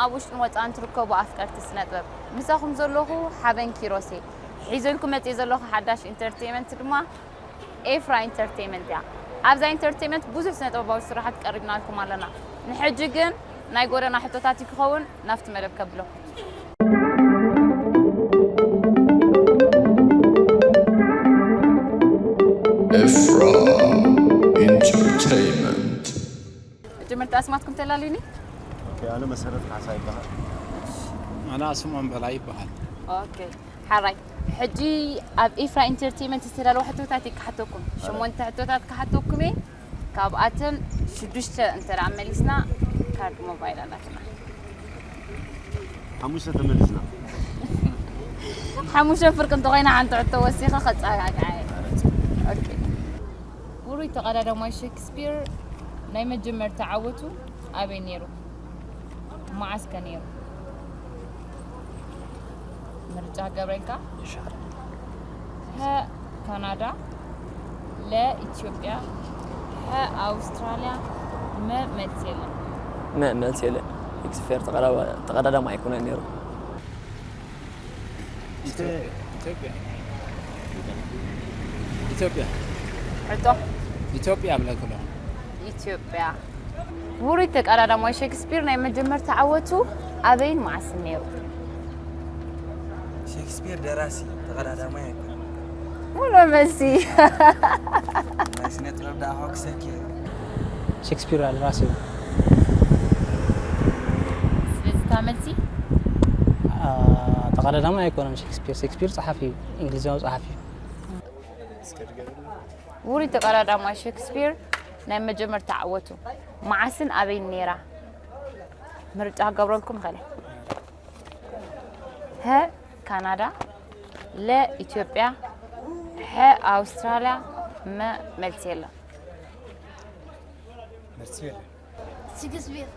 ኣብ ውሽጥን ወጻእን ትርከቡ ኣፍቀርቲ ስነ ጥበብ፣ ምሳኹም ዘለኹ ሓበን ኪሮሴ። ሒዘልኩም መጽእ ዘለኹ ሓዳሽ ኢንተርቴይመንት ድማ ኤፍራ ኢንተርቴይመንት እያ። ኣብዛ ኢንተርቴይመንት ብዙሕ ስነ ጥበባዊ ስራሓት ቀሪብናልኩም ኣለና። ንሕጂ ግን ናይ ጎደና ሕቶታት ክኸውን ናብቲ መደብ ከብለኩም። ኤፍራ ኢንተርቴይመንት። መጀመርታ ኣስማትኩም ተላልዩኒ። ኦኬ፣ ኣነ መሰረት ካሳ ይበሃል። ኣነ ኣስምዖን በላይ ይበሃል። ኦኬ፣ ሓራይ። ሕጂ ኣብ ኤፍራ ኢንተርቴይመንት ዝተዳለወ ሕቶታት እየ ክሓተኩም። ሓራይ። ሸሞንተ ሕቶታት ክሓተኩም እየ። ካብኣተን ሽዱሽተ እንተ ደኣ መሊስና፣ ካርድ ሞባይል ኣላትና። ሓሙሽተ ተመሊስና። ሓሙሽተ ፍርቂ እንተኾይና፣ ሓንቲ ሕቶ ወሲኸ ከጸጋግዓ እየ። ኦኬ። ውሩይ ተቐዳዳማይ ሸክስፒር ናይ መጀመርታ ዓወቱ ኣበይ ነይሩ? መዓስ ከ ነይሩ? ምርጫ ገብረልካ። ይሻል። ሀ ካናዳ፣ ለ ኢትዮጵያ፣ ሐ ኣውስትራልያ፣ መ መልሲ የለን። መ መልሲ የለን። ሸክስፒር ተቐዳዳማይ ኣይኮነን ነይሩ። ኢትዮጵያ። ኢትዮጵያ። ሕቶ። ኢትዮጵያ እብለክሎ። ኢትዮጵያ። ውሩይ ተቀዳዳማይ ሸክስፒር ናይ መጀመርታ ዓወቱ ኣበይን መዓስን ነይሩ? ሸክስፒር ደራሲ፣ ተቐዳዳማይ ኣይኮነን። ሙሉ መልሲ። ናይ ስነ ጥበብ ደኣ ሆክሰኪ። ሸክስፒር ደራሲ እዩ። ስለዚ እታ መልሲ? አ፣ ተቐዳዳማይ ኣይኮነን ሸክስፒር። ሸክስፒር ጸሓፊ እዩ፣ እንግሊዛዊ ጸሓፊ እዩ። ውሩይ ተቐዳዳማይ ሸክስፒር ናይ መጀመርታ ዓወቱ መዓስን ኣበይን ነይራ? ምርጫ ክገብረልኩም ይኽእል እየ። ሀ ካናዳ፣ ለ ኢትዮጵያ፣ ሐ ኣውስትራልያ፣ መ መልሲ የለን። መልሲ የለን። ሸክስፒር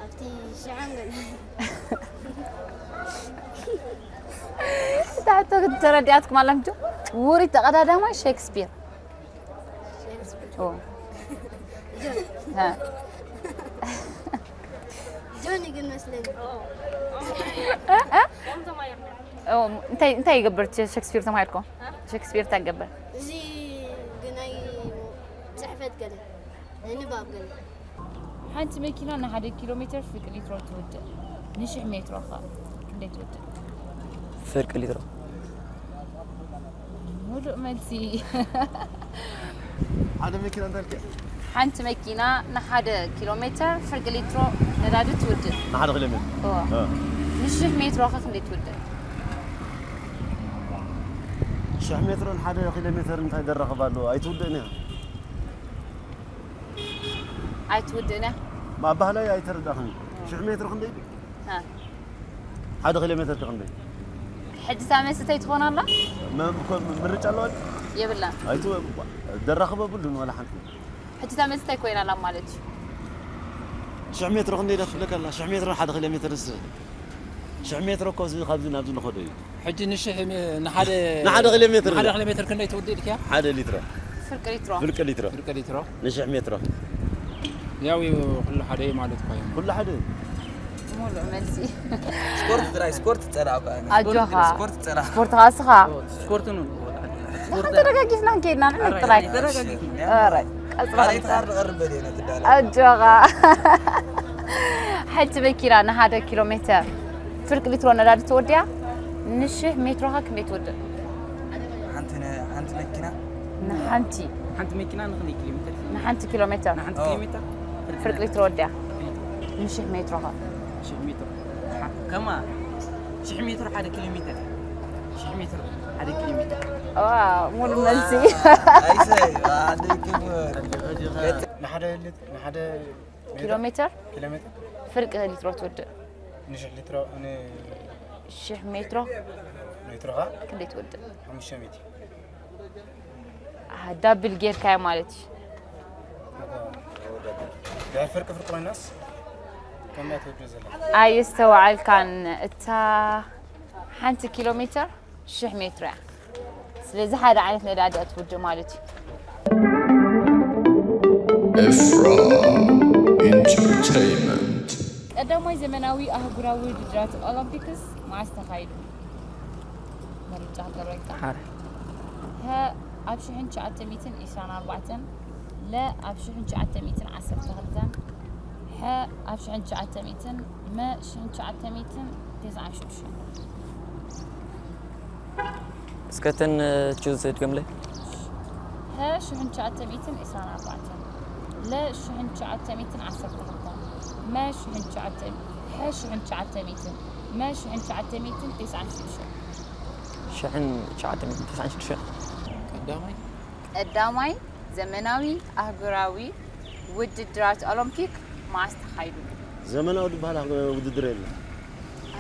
ኣብቲ ሽዓን ገለ። እታ ሕቶ ተረዲኣትኩም ኣላ ምቹ? ውሩይ ተቐዳዳማይ ሸክስፒር። ሸክስፒር። ኦ። ጆን። ሃ። ጆን ግን መስለኒ። እ? እ? ኦ፣ እንታይ፣ እንታይ ይገብር ሸክስፒር ተማሂርኩም? ሸክስፒር እንታይ ይገብር? እዚ ግናይ ጽሕፈት ገለ፣ ናይ ንባብ ገለ። ሓንቲ መኪና ንሓደ ኪሎ ሜትር ፍርቂ ሊትሮ ትውድእ። ንሽሕ ሜትሮ ኸ ክንደይ ትውድእ? ፍርቂ ሊትሮ። ሙሉእ መልሲ። ሓደ መኪና እንታይ ኢልካ? ሓንቲ መኪና ንሓደ ኪሎ ሜትር ፍርቂ ሊትሮ ነዳዲ ትውድእ። ንሓደ ኪሎ ሜትር? እወ። እ። ንሽሕ ሜትሮ ኸ ክንደይ ትውድእ? ሽሕ ሜትሮን ሓደ ኪሎ ሜትር እንታይ ዘራኽብ ኣለዎ? ኣይትውድእን እያ። ኣይትውድእን እያ? ማ ባህላዊ ኣይተረዳእኽን። ሽሕ ሜትሮ ክንደይ ድዩ? ሃ። ሓደ ኪሎ ሜትር ከ ክንደይ? ሕጂ እታ መልሲ እንታይ ትኾን ኣላ? መ-፣ ኮ-፣ ምርጫ ኣለዋ ድዩ? የብላን። ኣይትወ-፣ ዘራኽብ የብሉን ዋላ ሓንቲ። ሕጂ እታ መልሲ እንታይ ኮይና ኣላ ማለት እዩ? ሽሕ ሜትሮ ክንደይ ኢላ ትብለካ ኣላ? ሽሕ ሜትሮ ሓደ ኪሎ ሜትር ስ-፣ ሽሕ ሜትሮ እኮ እዚ ካብዚ ናብዚ ንኸዶ እዩ። ሕጂ ንሽሕ ሜ-፣ ንሓደ ንሓደ ኪሎ ሜትር ንሓደ ኢላ። ኪሎ ሜትር ክንደይ ትውድእ ኢልክያ? ሓደ ሊትሮ። ፍርቂ ሊትሮ። ፍርቂ ሊትሮ። ፍርቂ ሊትሮ። ንሽሕ ሜትሮ። ያው ኩሉ ሓደ እዩ ማለት እኮ እዩ። ኩሉ ሓደ። ሙሉእ መልሲ። ስፖርት ጥራይ፣ ስፖርት ጸላእኳ። ኣጆኻ። ስፖርት ጸላእ። ስፖርት ኻስኻ። ስፖርት ነው። ንሕና ተደጋጊፍና እንከይድና ንሕና ኣራይ፣ ጥራይ። ተደጋጊፍና። ኣራይ፣ ቀጽላ ካልኣይ እንተ። ተሃር ንቐርብ በል እየ ነቲ ዳላ። ኣጆኻ። ሓንቲ መኪና ንሓደ ኪሎ ሜትር ፍርቂ ሊትሮ ነዳዲ ትወድያ? ንሽሕ ሜትሮኻ ክንደይ ትወድእ? ሓንቲ ነ-፣ ሓንቲ መኪና? ንሓንቲ። ሓንቲ መኪና ንኽንደይ ኪሎ ሜትር? ንሓንቲ ኪሎ ሜትር። ንሓንቲ ኦ። ኪሎ ሜትር? ፍርቂ ሊትሮ ወድያ? ንሽሕ ሜትሮ ኸ? ሽሕ ሜትሮ። ሓ-፣ ከማ ሽሕ ሜትሮ ሓደ ኪሎ ሜትር። ሽሕ ሜትሮ ሓደ ኪሎ ሜትር። ዋ፣ ሙሉ መልሲ። ኣይሰይ፣ ኣደይ ክቡር። ንሓደ ሊት-፣ ንሓደ ኪሎ ሜትር? ኪሎ ሜትር? ፍርቂ ሊትሮ ትወድእ? ንሽሕ ሊትሮ፣ ን-፣ ሽሕ ሜትሮ? ሜትሮ ኸ? ክንደይ ትወድእ? ሓሙሽተ ሚእቲ። ኣሃ፣ ዳብል ጌርካዮ ማለት እዩ። ድሕሪ ፍርቂ ፍርቂ ኮይናስ፣ ከመይ ትወድእ ዘላ? ኣየስተውዓልካን። እታ ሓንቲ ኪሎ ሜትር ሽሕ ሜትሮ እያ። ስለዚ ሓደ ዓይነት ነዳዲ እያ ትውድእ ማለት እዩ። ኤፍራ Entertainment. ቀዳማይ ዘመናዊ ኣህጉራዊ ውድድራት ኦሎምፒክስ መዓስ ተኻይዱ? ምርጫ ክገብረልካ። ሓደ ሀ ኣብ ሽሕን ትሽዓተ ሚእትን ዕስራን ኣርባዕተን፣ ለ ኣብ ሽሕን ትሽዓተ ሚእትን ዓሰርተ ክልተን፣ ሐ ኣብ ሽሕን ትሽዓተ ሚእትን፣ መ ሽሕን ትሽዓተ ሚእትን ተስዓን ሽዱሽተን። እስከ እተን ቹዝ ድገምለይ። ሀ ሽሕን ትሽዓተ ሚእትን ዕስራን ኣርባዕተን፣ ለ ሽሕን ትሽዓተ ሚእትን ዓሰርተ ክልተን፣ መ ሽሕን ትሽዓተ ሐ ሽሕን ትሽዓተ ሚእትን፣ መ ሽሕን ትሽዓተ ሚእትን ተስዓን ሽዱሽተን። ሽሕን ትሽዓተ ሚእትን ተስዓን ሽዱሽተን። ቀዳማይ ቀዳማይ ዘመናዊ ኣህጉራዊ ውድድራት ኦሎምፒክ መዓስ ተኻይዱ? ዘመናዊ ዝበሃል ውድድር የለን።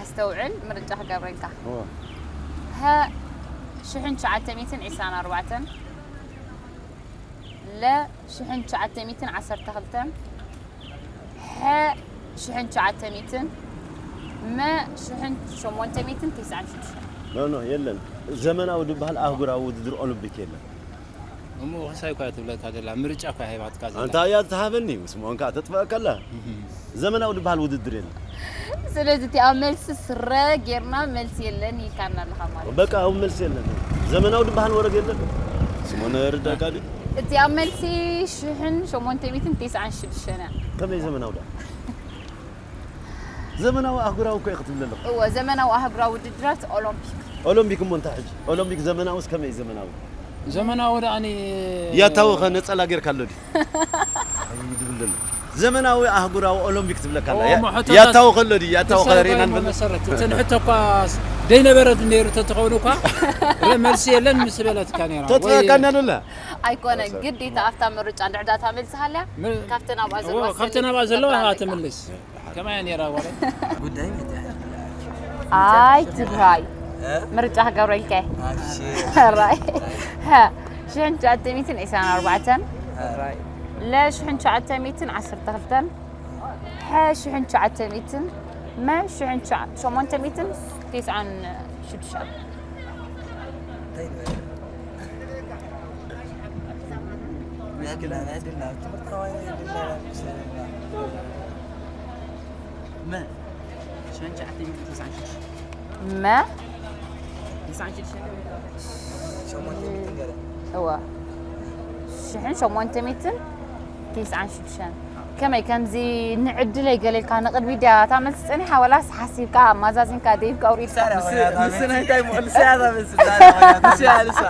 ኣስተውዕል፣ ምርጫ ክገብረልካ። እወ። ሀ ሽሕን ትሽዓተ ሚእትን ዕስራን ኣርባዕተን፣ ለ ሽሕን ትሽዓተ ሚእትን ዓሰርተ ክልተን፣ ሐ ሽሕን ትሽዓተ ሚእትን፣ መ ሽሕን ሸሞንተ ሚእትን ተስዓን ሽዱሽተን። ኖ ኖ የለን። ዘመናዊ ዝበሃል ኣህጉራዊ ውድድር ኦሎምፒክ የለን። እሞ ክሳይ እኳ ትብለካ ዘላ ምርጫ እኳ ሂባትካ ዘላ ኣንታ እያ ዝተሃበኒ ምስ ምኾንካ ተጥፍአ ከላ ዘመናዊ ዝበሃል ውድድር የለን። ስለዚ እቲኣ መልሲ ስረ ጌርና መልሲ የለን ኢልካና ኣለኻ ማለት እዩ። በቃ ኣብ መልሲ የለን። ዘመናዊ ዝበሃል ወረድ የለን። ስሞነ ርዳካ ድዩ? እቲኣ መልሲ ሽሕን ሸሞንተ ሚእትን ተስዓን ሽዱሽተን እያ። ከመይ ዘመናዊ ዳ? ዘመናዊ ኣህጉራዊ እኮ ኢኺ ትብል ኣለኹ። እወ፣ ዘመናዊ ኣህጉራዊ ውድድራት ኦሎምፒክ። ኦሎምፒክ እሞ እንታይ ሕጂ? ኦሎምፒክ ዘመናዊ እስከመይ ዘመናዊ? ዘመናዊ ደኣኒ ያታወኸ ነጸላ ጌርካ ኣሎ ድዩ? ዝብል ዘሎ። ዘመናዊ ኣህጉራዊ ኦሎምፒክ ትብለካ ኣላ። ኦ፣ ያ- መሕቶታት ያታወኸ ኣሎ ድዩ? ያታወኸ ተሳይባይ ሬና እሞ ንብል። መሰረት እተን ሕቶ እኳ ደይነበረት ነይሩ ተትኸውን እኳ ረ መልሲ የለን ምስ በለትካ ነይራ። ተጥፈካ እንዳለላ። ኣይኮነ ግዴታ ኣብታ ምርጫ እንድሕር ዳታ መልሲ ሃልያ ም- ካብተን ኣብኣ እዎ፣ ዘለዋ ካብተን ኣብኣ ዘለዋ ትኽእል ኸዓ ኣለካ። ትምልስ። ከማይ ነይራ ጓለይ። ጉዳይ መድያ ኣይ ትግራይ ምርጫ ክገብረልከ ኣብሽር ሕራይ ሀ ሽሕን ትሽዓተ ሚእትን ዕስራን ኣርባዕተን ለ ሽሕን ትሽዓተ ሚእትን ዓሰርተ ክልተን ሐ ሽሕን ትሽዓተ ሚእትን መ ሽሕን ትሽዓ- ሸሞንተ ሚእትን ተስዓን ሽዱሽተን። እንታይ ንበል? ናይ ግልና ናይ ግልና ትምህርታዊ ናይ ግልና መ ሽሕን ትሽዓተ ሚእትን ተስዓን ሽዱሽተን መ ተስዓን ሽዱሽተን ሸሞንተ ሚእትን ገለ እወ ሽሕን ሸሞንተ ሚእትን ተስዓን ሽዱሽተን። ከመይ ከምዚ ንዕድለይ ገለ ኢልካ ንቕድሚት ድያ እታ መልሲ ጸኒሓ ወላስ ሓሲብካ ኣማዛዚንካ ደይብካ ኣውሪድካ? ንስና እንታይ ምቕልስ እያ እዛ መልሲ ንስያ ንሳ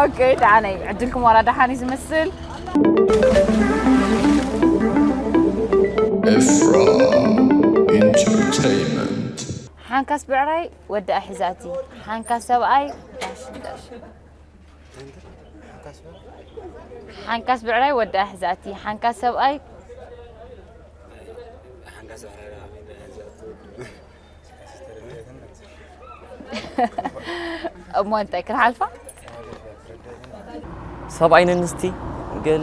ኦኬ ደሓነይ ዕድልኩም ዋላ ደሓን እዩ ዝመስል። Efra Entertainment. ሓንካስ ብዕራይ ወዲ ኣሒዛቲ ሓንካስ ሰብኣይ ዳሽ ዳሽ ሓንካስ ብዕራይ ወዲ ኣሒዛቲ ሓንካስ ሰብኣይ እሞ እንታይ ክንሓልፋ? ሰብኣይ ነንስቲ ገለ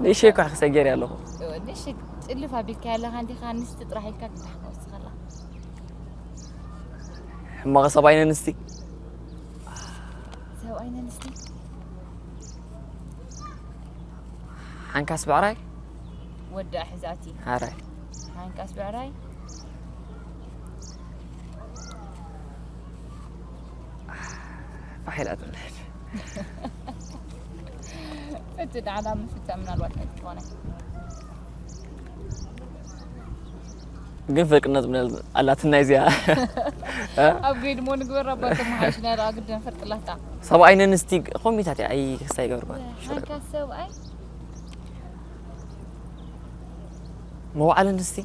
ንእሸ እኳ ክሰገር ኣለኹ። ንእሽ ጥልፍ ኣቢልካ ያለኻ እንዲኻ ኣንስቲ ጥራሕ ኢልካ ክትሓወስ ከላ ሕማቕ ሰብኣይ ነንስቲ ሰብኣይ ነንስቲ ሓንካስ ብዕራይ ወዲ ኣሕዛቲ ሓራይ ሓንካስ ብዕራይ ፋሕ ኢላትኒ። እቲ ዳዕዳ ምፍታ ምናልባት ናይ ትኾነ ግን ፍርቅነት ምን ኣላትና እዚኣ ኣብ ግሬድ ሞ ንግበር ኣባ ተመሓይሽና ዳ ግደን ፈርቅላታ ሰብኣይ ነንስቲ ኮሚታት እያ ኣይ ክስታይ ይገብርኳ ሓንካስ ሰብኣይ መውዓል ኣንስቲ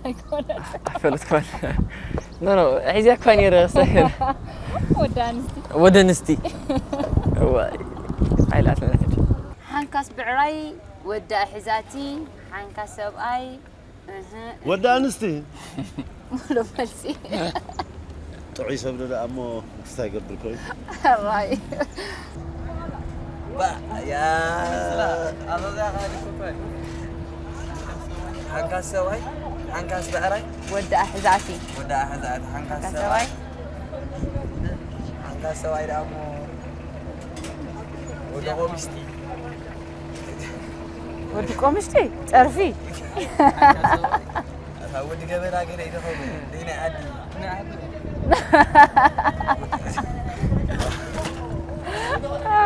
ኣይኮነ ኣፈለት ኮን ኖ ኖ ሒዚያ እኳ ነይረ ክስታይ ወዲ ኣንስቲ ወደ ኣንስቲ እዋይ ኣይላትና ሕጂ ሓንካስ ብዕራይ ወዲ ኣሕዛቲ ሓንካስ ሰብኣይ እህ፣ ወዲ ኣንስቲ ሙሉ መልሲ ጥዑይ ሰብ ዶ ደኣ እሞ ክስታይ ይገብር ኮይኑ ራይ ሓንካስ ሰብኣይ ሓንካስ ብዕራይ ወዲ ኣሕዛቲ ወዲ ኣሕዛት ሓንካስ ሓንካስ ሰብኣይ ሰብኣይ ሓንካስ ሰብኣይ ደኣ እሞ ወዲ ኮሚስቲ ወዲ ቆምሽቲ ጸርፊ። ወዲ ገበላ ገለ ይደኸሉ ደይናይ ዓዲ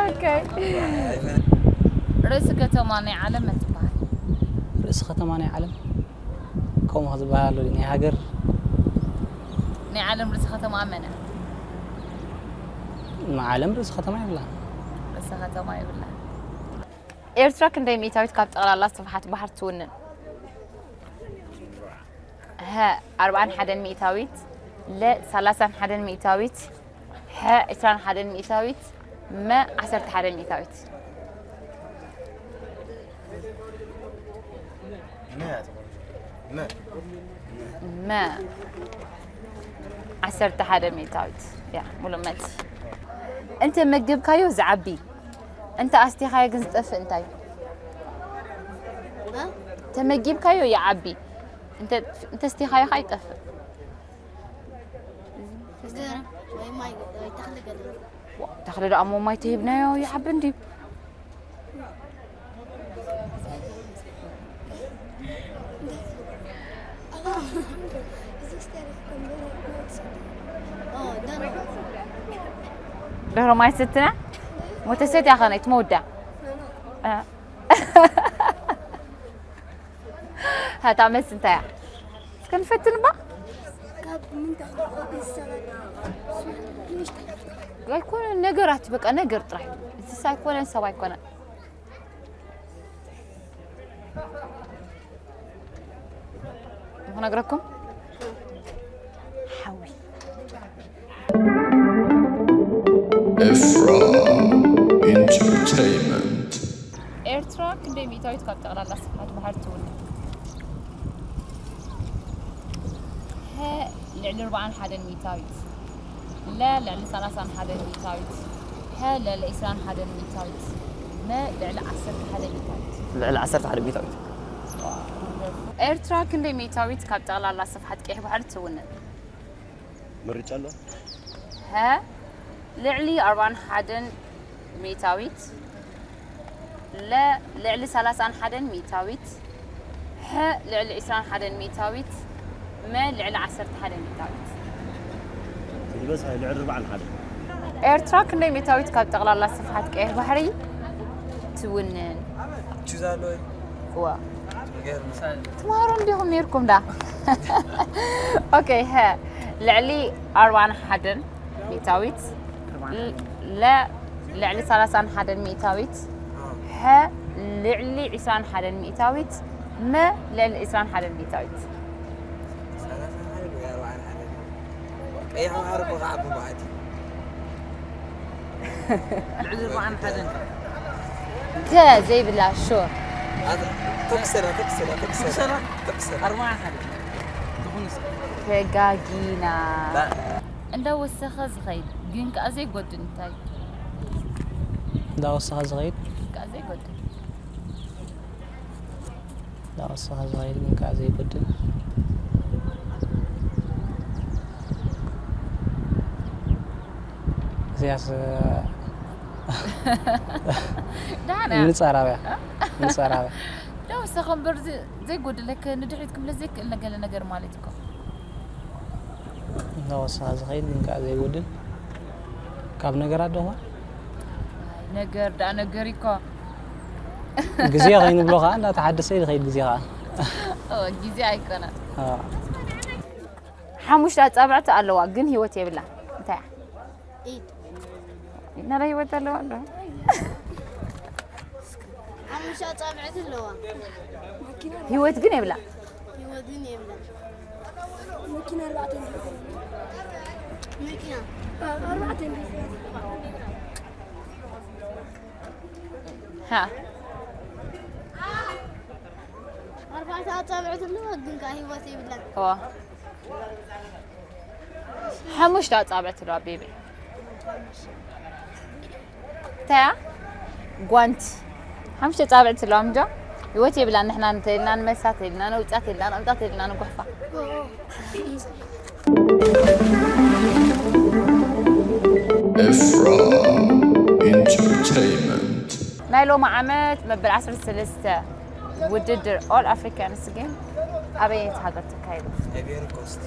Okay. ርእሲ ከተማ ናይ ዓለም መን ትበሃል? ርእሲ ከተማ ናይ ዓለም ከምኡ ዝበሃል ኣሎ ናይ ሃገር ናይ ዓለም ርእሲ ከተማ መን እያ? ንዓለም ርእሲ ከተማ ይብላ። ርእሲ ከተማ ይብላ። ኤርትራ ክንደይ ሚእታዊት ካብ ጠቕላላ ስፍሓት ባሕሪ ትውንን? ሀ ኣርብዓን ሓደን ሚእታዊት፣ ለ ሰላሳን ሓደን ሚእታዊት፣ ሐ ዕስራን ሓደን ሚእታዊት፣ መ ዓሰርተ ሓደ ሚእታዊት። መ ዓሰርተ ሓደ ሚእታዊት። ያ ሙሉእ መልሲ። እንተ መግብካዮ ዝዓቢ፣ እንተ ኣስቲኻዮ ግን ዝጠፍእ እንታይ? ተመጊብካዮ ይዓቢ፣ እንተ ኣስቲኻዮ ኸዓ ይጠፍእ። ገረብ ወይ ማይ ወይ ተኽሊ ገለ። ተኽሊ ደኣ እሞ ማይ ተሂብናዮ ይዓቢ እንድዩ። ደርሆ ማይ ትስትና ሞተሰት ያኸነይት መወዳ ሃታ መልስ እንታይ እያ? እስከ ንፈትን እባ። ኣይኮነን ነገራት በቃ ነገር ጥራይ እንስሳ ኣይኮነን ሰብ ኣይኮነን። ክነግረኩም ሓዊ Efra Entertainment. ኤርትራ ክንደይ ሚእታዊት ካብ ጠቕላላ ስፍሓት ባሕሪ ትውንን? ሀ ልዕሊ ኣርብዓን ሓደን ሚእታዊት፣ ለ ልዕሊ ሰላሳን ሓደን ሚእታዊት፣ ሐ ልዕሊ ዕስራን ሓደን ሚእታዊት፣ መ ልዕሊ ዓሰርተ ሓደ ሚእታዊት። ልዕሊ ዓሰርተ ሓደ ሚእታዊት። ኤርትራ ክንደይ ሚእታዊት ካብ ጠቕላላ ስፍሓት ቀይሕ ባሕሪ ትውንን? ምርጫ ኣሎ? ሀ ልዕሊ ኣርብዓን ሓደን ሚእታዊት፣ ለ ልዕሊ ሰላሳን ሓደን ሚእታዊት፣ ሐ ልዕሊ ዕስራን ሓደን ሚእታዊት፣ መ ልዕሊ ዓሰርተ ሓደ ሚእታዊት። ዝበዝሐ ልዕሊ ኣርብዓን ሓደን። ኤርትራ ክንደይ ሚእታዊት ካብ ጠቕላላ ስፍሓት ቀይሕ ባሕሪ ትውንን? ቹዛ ኣሎ ወይ? እዋ ገርም ትምሃሩ እንዲኹም ነይርኩም ዳ ኦኬ ሀ ልዕሊ ኣርባዓን ሓደን ሚእታዊት፣ ለ ልዕሊ ሰላሳን ሓደን ሚእታዊት፣ ሐ ልዕሊ ዕስራን ሓደን ሚእታዊት፣ መ ልዕሊ ዕስራን ሓደን ሚእታዊት። ሰላሳ ሓደ ወይ ኣርባዓን ሓደ ቀይሕ ባሕሪ እኮ ክዓቢ መዓት እዩ። ልዕሊ ኣርባዓን ሓደን ከ ዘይብላ ሹር ተኩሰላ ተኩሰላ ተኩሰላ ተኩሰላ ኣርባዓን ሓደን ዝኾነስ ተጋጊና። እንዳወሰኸ ዝኸይድ ግን ከኣ ዘይጎድል እንታይ? እንዳወሰኸ ዝኸይድ ከኣ ዘይጎድል እንዳወሰኸ ዝኸይድ ግን ከኣ ዘይጎድል እዚኣስ ደሓና ንጻራብያ ንጻራብያ እንዳወሰኸ እምበር ዚ- ዘይጎድለከ ንድሕሪት ክምለስ ዘይክእል ነገለ ነገር ማለት እኮ እንዳወሰኸ ዝኸይድ ግን ከኣ ዘይጎድል ካብ ነገራት ዶ ነገር ደኣ ነገር እኮ ግዜ ከይንብሎ ከዓ እንዳተሓደሰ ይኸይድ ግዜ ከዓ ኦ፣ ግዜ ኣይኮነን ሓሙሽተ ኣጻብዕቲ ኣለዋ ግን ህይወት የብላ እንታይ እያ? ኢድ ኢድና ላ ህይወት ኣለዋ ኣሎ ሓሙሽተ ኣጻብዕቲ ኣለዋ። ህይወት ግን የብላ ህይወት ግን የብላ። መኪና ኣርባዕተ እንዲሁ መኪና ኣርባዕተ እንዲሁ ሃ ኣርባዕተ ኣጻብዕቲ ኣለዋ ግን ከዓ ህይወት የብላን። እዋ ሓሙሽተ ኣጻብዕቲ ኣለዋ ቤቢ እንታያ ጓንቲ ሓሙሽተ ጻብዕቲ ኣለዋ ምጃ ህይወት የብላን ንሕና እንተኢልና ንመልሳ ተኢልና ነውጻ ተኢልና ነምጣ ተኢልና ንጉሕፋ Efra Entertainment. ናይ ሎሚ ዓመት መበል ዓሰርተ ሰለስተ ውድድር ኦል ኣፍሪካንስ ጌም ኣበየነይቲ ሃገር ተካይዱ? ኣይቬሪ ኮስት።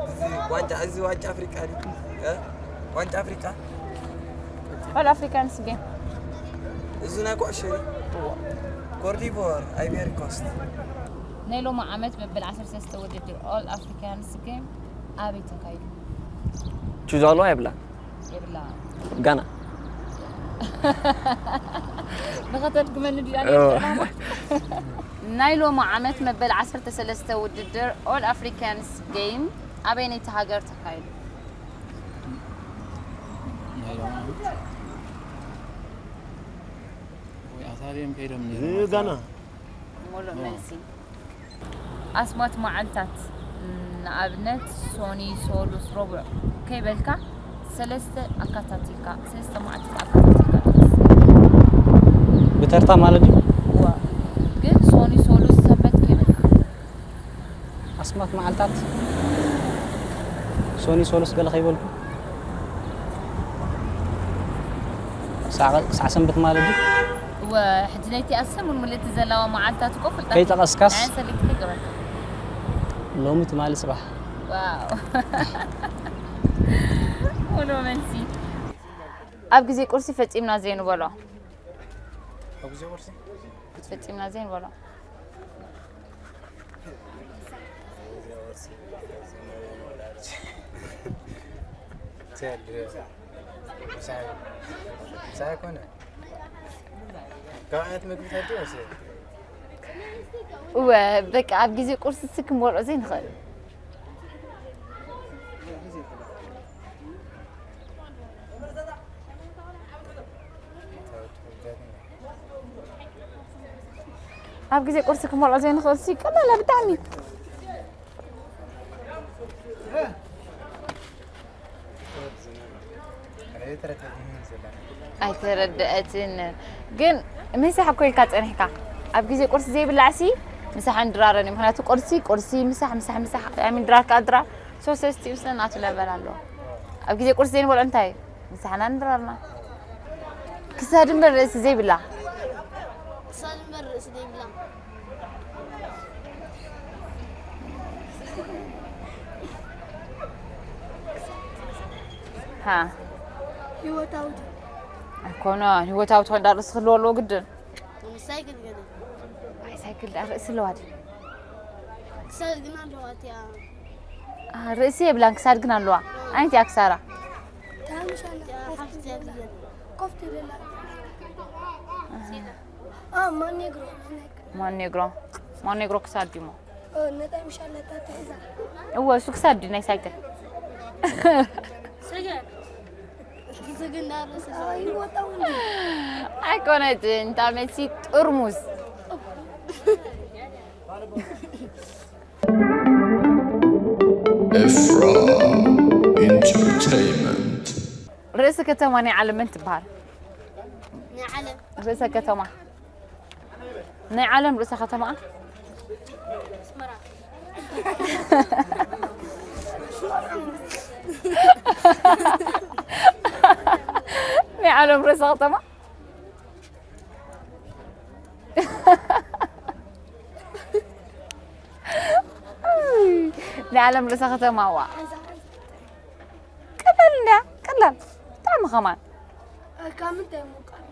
እዚ ዋንጫ እዚ ዋንጫ ኣፍሪቃ ድዩ? እ? ዋንጫ ኣፍሪቃ ኦል ኣፍሪካንስ ጌም እዚ ናይ ኩዕሾ ድዩ? ኮርዲቮር ኣይቬሪ ኮስት። ናይ ሎሚ ዓመት መበል ዓሰርተ ሰለስተ ውድድር ኦል ኣፍሪካንስ ጌም ኣበይ ተካይዱ? ቹዝ ኣለዋ የብላ የብላ ጋና ንኸተድግመኒ ድያ ናይ ሎሚ ዓመት መበል ዓሰርተ ሰለስተ ውድድር ኦል ኣፍሪካንስ ጌም ኣበየነይቲ ሃገር ተካይዱ? ኣሳርዮም ከይዶም ጋና ሙሉእ መልሲ ኣስማት መዓልታት ንኣብነት ሶኒ ሶሉስ ረቡዕ ከይበልካ ሰለስተ ኣካታቲልካ ሰለስተ መዓልታት ኣካታቲልካ ጥቅስ ብተርታ ማለት እዩ ዋ ግን ሶኒ ሶሉስ ሰንበት ከይበልካ ኣስማት መዓልታት ሶኒ ሶሉስ ገለ ከይበልኩ ክሳዕ ሰንበት ማለት እዩ እወ ሕጂ ነቲ ኣሰሙን ምልእቲ ዘለዋ መዓልታት እኮ ፍልጣት ከይጠቐስካስ ሰሌክት ከይገበርካ ሎሚ ትማሊ ፅባሕ ዋው ሙሉ መልሲ ኣብ ግዜ ቁርሲ ፈፂምና ዘይንበሎ ኣብ ግዜ ቁርሲ ፈፂምና ዘይንበሎ ምሳይ ኮነ ካብ ዓይነት ምግብታት ድዩ ወስደ እወ በቃ ኣብ ግዜ ቁርሲ ስ ክንበልዖ ዘይንኽእል ኣብ ግዜ ቁርሲ ክመልዖ ዘይንኽእል ሲ ቀላል ብጣዕሚ ኣይተረደአትን ግን ምሳሕ እኮ ኢልካ ፀኒሕካ ኣብ ግዜ ቁርሲ ዘይብላዕ ሲ ምሳሕ እንድራረን እዩ ምክንያቱ ቁርሲ ቁርሲ ምሳሕ ምሳሕ ምሳሕ ምድራር ከዓ ድራር ሶስት ስ ምስ ነናቱ ለበል ኣለዎ ኣብ ግዜ ቁርሲ ዘይንበልዖ እንታይ እዩ ምሳሕና እንድራርና ክሳድ እምበር ርእሲ ዘይብላ ክሳድ እምበር ርእሲ ዘይብላ ሃ ህይወታዊ ኣይኮነን ህይወታዊ ትኾን ዳ ርእሲ ክህልዎ ኣለዎ ግድን ሳይክል ገለ ኣይ ሳይክል ዳ ርእሲ ኣለዋ ድዩ ክሳድ ግን ኣለዋ እቲያ ርእሲ የብላን ክሳድ ግን ኣለዋ ኣንቲ ኣክሳራ ታምሻ ሓፍቲ ዘብየን ኮፍቲ ደላ ማኔግሮ ሞኔግሮ ሞኔግሮ ክሳድ ድሞ ነጣይ ምሻለታ ትሕዛ እወ እሱ ክሳድ ድዩ ናይ ሳይክል ዝግና ርእሲ ኣይኮነትን እታ መልሲ ጥርሙዝ Efra Entertainment. ርእሲ ከተማ ናይ ዓለም መን ትበሃል ናይ ዓለም ርእሰ ከተማ ናይ ዓለም ርእሰ ከተማ ኣስመራ ናይ ዓለም ርእሰ ከተማ ናይ ዓለም ርእሰ ከተማ ዋ ቀላል እንድያ ቀላል ብጣዕሚ ከማን ካብ ምንታይ ምቋር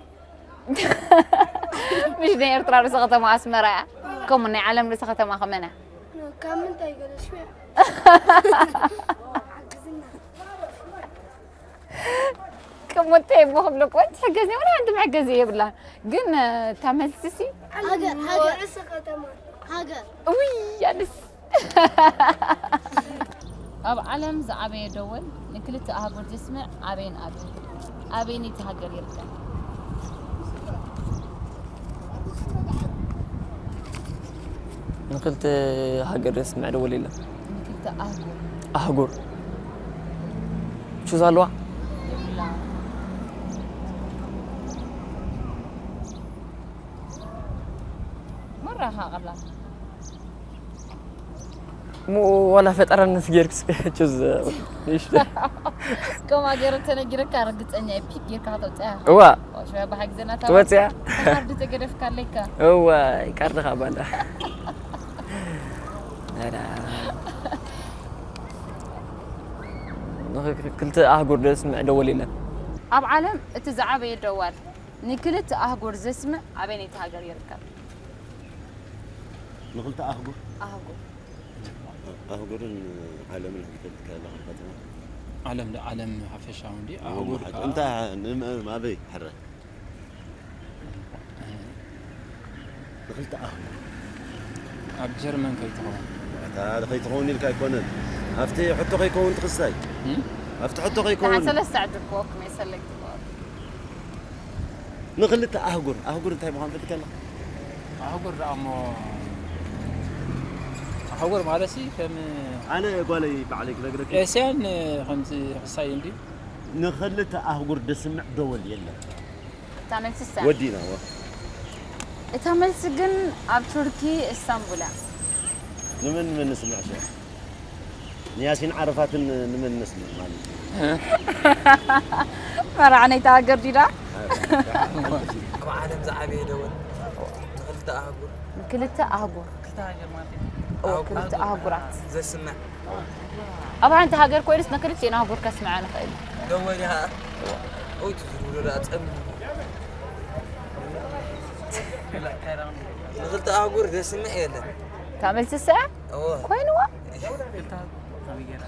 ምሽ ናይ ኤርትራ ርእሰ ከተማ ኣስመራ እያ ከምኡ ናይ ዓለም ርእሰ ከተማ ከመን እያ ካብ ምንታይ ገለሽ ሓግዝና ከሞተ እሞ ክብለኩ ወይ ትሕገዝ ወላ ሓንቲ መሕገዚ የብላን ግን እታ መልስሲ ሃገር ሃገር ርእሰ ከተማ ሃገር ውይ ኣንስ ኣብ ዓለም ዝዓበየ ደወል ንክልተ ኣህጉር ዘስምዕ ኣበይን ኣበይን ኣበይነይቲ ሃገር ይርከብ ንክልተ ሃገር ዘስምዕ ደወል የለን ንክልተ ኣህጉር ኣህጉር ቹዝ ኣለዋ የብላ መራኻ ቀላል እሞ ዋላ ፈጠራነት ጌርክስ ቹዝ ንእሽቶ ከምኣ ገይረ ተነጊረካ ርግፀኛ እየ ፒክ ጌርካ ከተውፅያ እዋ ሽበ ባሓ ግዘና ትወፅያ ተሃርዲ ተገደፍካ ኣለካ እዋ ይቀርድኻ ባንዳ ክልተ ኣህጉር ደስምዕ ደወል የለን ኣብ ዓለም እቲ ዝዓበየ ደዋል ንክልተ ኣህጉር ዘስምዕ ኣበይነይቲ ሃገር ይርከብ ንክልተ ኣህጉር ኣህጉር ኣህጉርን ዓለምን ክትፈልጥ ከለኻ ፈተና ዓለም ዶ ዓለም ሓፈሻዊ እንዲ ኣህጉር ኣህጉር እንታይ ንምእም ኣበይ ሕረ ንክልተ ኣህጉር ኣብ ጀርመን ከይትኸውን እታ ከይትኸውን ኢልካ ኣይኮነን ኣብቲ ሕቶ ከይከውን ትኽስታይ ኣብቲ ሕቶ ደሓን ከይከውን ሰለስተ ዕድል ክወኩም እየ ሰለክት ክወኩም ንክልተ ኣህጉር ኣህጉር እንታይ ምዃን ፈልጥ ከለኻ ኣህጉር ደኣ እሞ ኣህጉር ማለት ሲ ከም ኣነ ጓለይ ባዕለይ ክነግረክ ኤስያን ከምዚ ሕሳይ እንዲ ንክልተ ኣህጉር ደስምዕ ደወል የለን እታ መልስሳ ወዲና ወ እታ መልሲ ግን ኣብ ቱርኪ እስታንቡል እያ ንመን ንመን ንስምዕ ሸ ንያሲን ዓረፋትን ንመን ነስምዕ ማለት እዩ መራዕ ናይታ ሃገር ዲዳ ኣብ ዓለም ዝዓበየ ደወል ንክልተ ኣህጉር ክልተ ኣህጉር ክልተ ሃገር ማለት እዩ እዎ፣ ክልተ ኣህጉራት ዘስምዕ ኣብ ሓንቲ ሃገር ኮይኑስ ንክልቲኤን ኣህጉር ከስምዐ ንኽእል እዩ ደወል ይሃ ኦይ ትዝርብሎ ደኣ ጸሚሙ ንክልተ ኣህጉር ዘስምዕ የለን እታ መልሲ ስዐ እዎ ኮይንዋ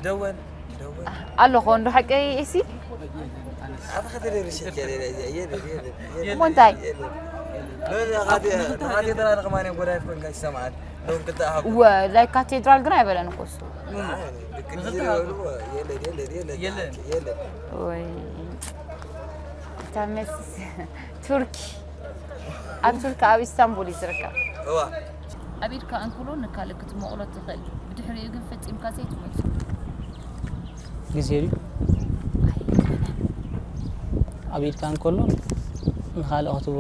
ደወል ደወል ኣሎ ኮንዶ ሓቂ ኤሲ ኣታ ከተደርሽ የለን የለን እሞ እንታይ ካቴድራል ከማን ጎዳይ ኮንካ ይሰማዓል ሎም ክልተ ኣህጉር እወ ላይ ካቴድራል ግን ኣይበለን እኮ እሱ ልክ ንዝበሉ የለን የለን የለን ወይ እታ መልሲ ቱርኪ ኣብ ቱርኪ ኣብ ኢስታንቡል እዩ ዝርከብ እዋ ኣብ ኢድካ እንክሎ ንካልእ ክትመቕሎ ትኽእል ብድሕሪኡ ግን ፈጺምካ ዘይትመልሶ ግዜ ድዩ ኣብ ኢድካ እንከሎ ንኻልእ ክትቦ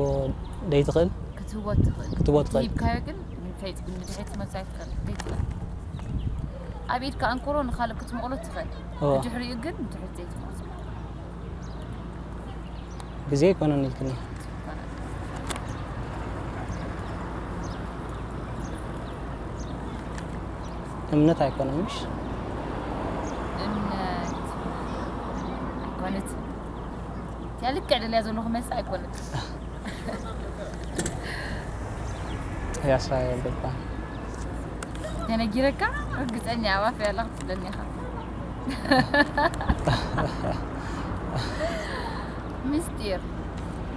ደይትኽእል ክትህቦ ትኽእል ክትቦ ትኽእል ሂብካዮ ግን ንፈይት ግን ብድሕሪት ትመልሶ ኣይትኽእል ዘይትኽእል ኣብ ኢድካ እንክሎ ንካልእ ክትመቕሎ ትኽእል እዎ። ብድሕሪኡ ግን ብድሕሪት ዘይትመልሶ ግዜ ኣይኮነን ኢልክኒ እምነት ኣይኮነን ምሽ እምነት ኣይኮነት እቲያ ልክዕ ደልያ ዘለኹ መልሲ ኣይኮነት ያሳ የልባ ተነጊረካ ርግፀኛ ኣባፍ ያላ ክትብለኒ ኢኻ ምስጢር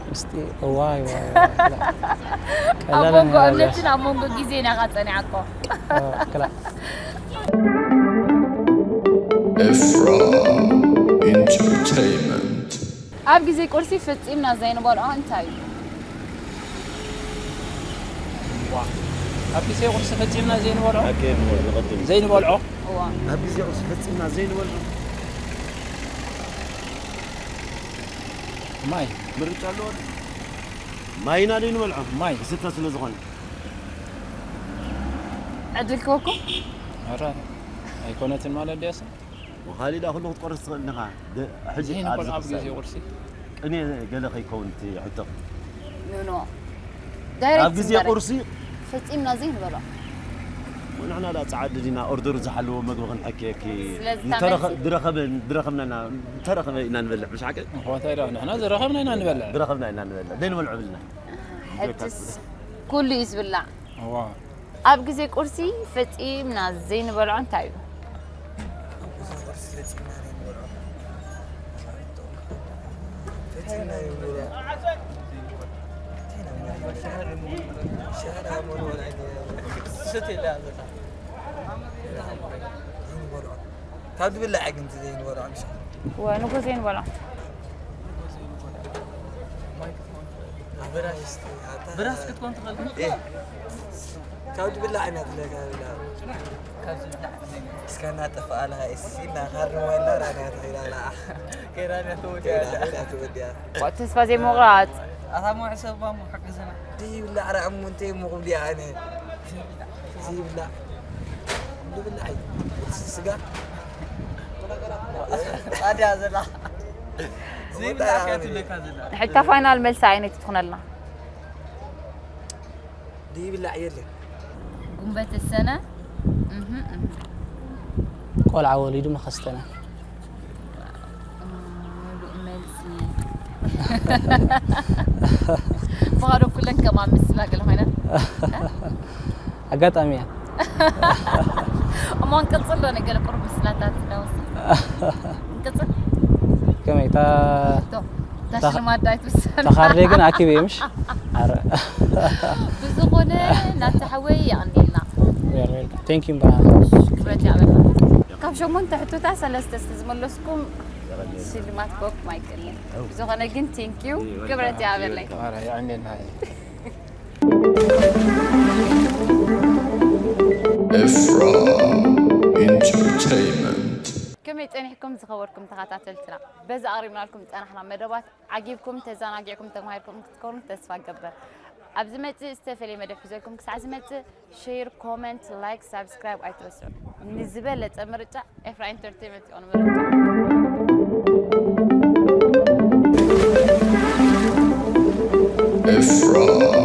ምስጢ ዋይ ዋይ ኣብ መንጎ እምነትን ኣብ መንጎ ግዜን ኢኻ ፀኒዓኮ ክላ Efra Entertainment. ኣብ ግዜ ቁርሲ ፈፂምና ዘይንበልዖ እንታይ እዩ ኣብ ግዜ ቁርሲ ፈፂምና ዘይንበልዖ ኣከይ ንበል ንቐድም ዘይንበልዖ እዋ ኣብ ግዜ ቁርሲ ፈፂምና ዘይንበልዖ ማይ ምርጫ ኣለዎ ማይና ዘይንበልዖ ማይ ዝስተ ስለ ዝኾነ ዕድል ክወኩም ኧረ ኣይኮነትን ማለት ድያስ ወኻሊዳ ኩሉ ክትቆርስ ትኽእል ኢኻ ሕጂ ዘይንበልዖ ኣብ ኣብዚ ግዜ ክሳብ- ቁርሲ ቅኔ ገለ ከይከውን እቲ ሕቶ ኖ ኣብ ግዜ ቁርሲ ፈፂምና ዘይንበልዖ ንሕና ዳ ፀዓዲ ዲና ኦርደሩ ዝሓለዎ መግቢ ክንሕክየኪ ስለዚ ዝተረኸ- ታመልሲ- ድረኸበ ድረኸብና ኢና- ዝተረኸበ ኢና ንበልዕ ምሽ ሓቂ ምኽንያት ዶ ንሕና ዝረኸብና ኢና ንበልዕ ድረኸብና ኢና ንበልዕ ዘይንበልዖ ብልና ሕጅስ ኩሉ እዩ ዝብላዕ እዋ ኣብ ግዜ ቁርሲ ፈፂምና ዘይንበልዖ እንታይ እዩ ካብ ድብላዕ ግን ዘይንበልዖ ምሽ ወ ንጎ ዘይንበልዖ ብራስ ክትኮን ትኽእል ካብ ድብላዕ ኢና ትለካ እስካ እናጠፋኣልካ እስና ካርዋላ ራና ትኽኢላላ ከይራንያ ተወዲያ ተስፋ ዘይምቑራፅ ኣታ መውሕ ሰባ ምሕግዝና ዘይብላዕ ራእሙ እንተ ይሙቑብ ዲያ ኣነ ዘይብላዕ ዝብላዕ እዩ። ስጋ ጻድያ ዘላ ዘይብላዕ እያ ትብለካ ዘላ። ሕታ ፋይናል መልሲ ኣይነት ትኾነልና። ድይብላዕ የለን። ጉንበት ሰነ እህ እህ ቆልዓ ወሊዱ መኸስተነ። ምሉእ መልሲ። ብኻዶ ኩለን ከማ ምስላ ገለ ኮይነን ኣጋጣሚ እያ። እሞ ንቅጽል ዶ ነገለ ቁሩብ ምስላታት እንዳወስ ንቅጽል ከመይ እታ ቶ ተሽልማት ዳይት ውሰን ተኻርደ ግን ኣኪበ ምሽ ኣረ ብዝኾነ ናተ ሓወይ የቐንየልና ቴንክ ዩ በሃ ክብረት ያበላ ካብ ሸሞንተ ሕቶታት ሰለስተ ስለ ዝመለስኩም ሽልማት ክወኩም ኣይክእልን። ብዝኾነ ግን ቴንክ ዩ ክብረት ያበለይ። ኣረ የቐንየልና Efra Entertainment. ከመይ ጸኒሕኩም ዝኸበርኩም ተኸታተልትና? በዚ ኣቕሪብናልኩም ዝጸናሕና መደባት ዓጊብኩም ተዘናጊዕኩም ተማሂርኩም ክትከኑ ተስፋ እገብር። ኣብ ዝመጽእ ዝተፈለየ መደብ ሒዘልኩም ክሳዕ ዝመጽእ ሼር፣ ኮመንት፣ ላይክ፣ ሳብስክራይብ ኣይትረስዑ። ንዝበለጸ ምርጫ ኤፍራ ኢንተርቴይመንት ይኹን ምርጫ። Efra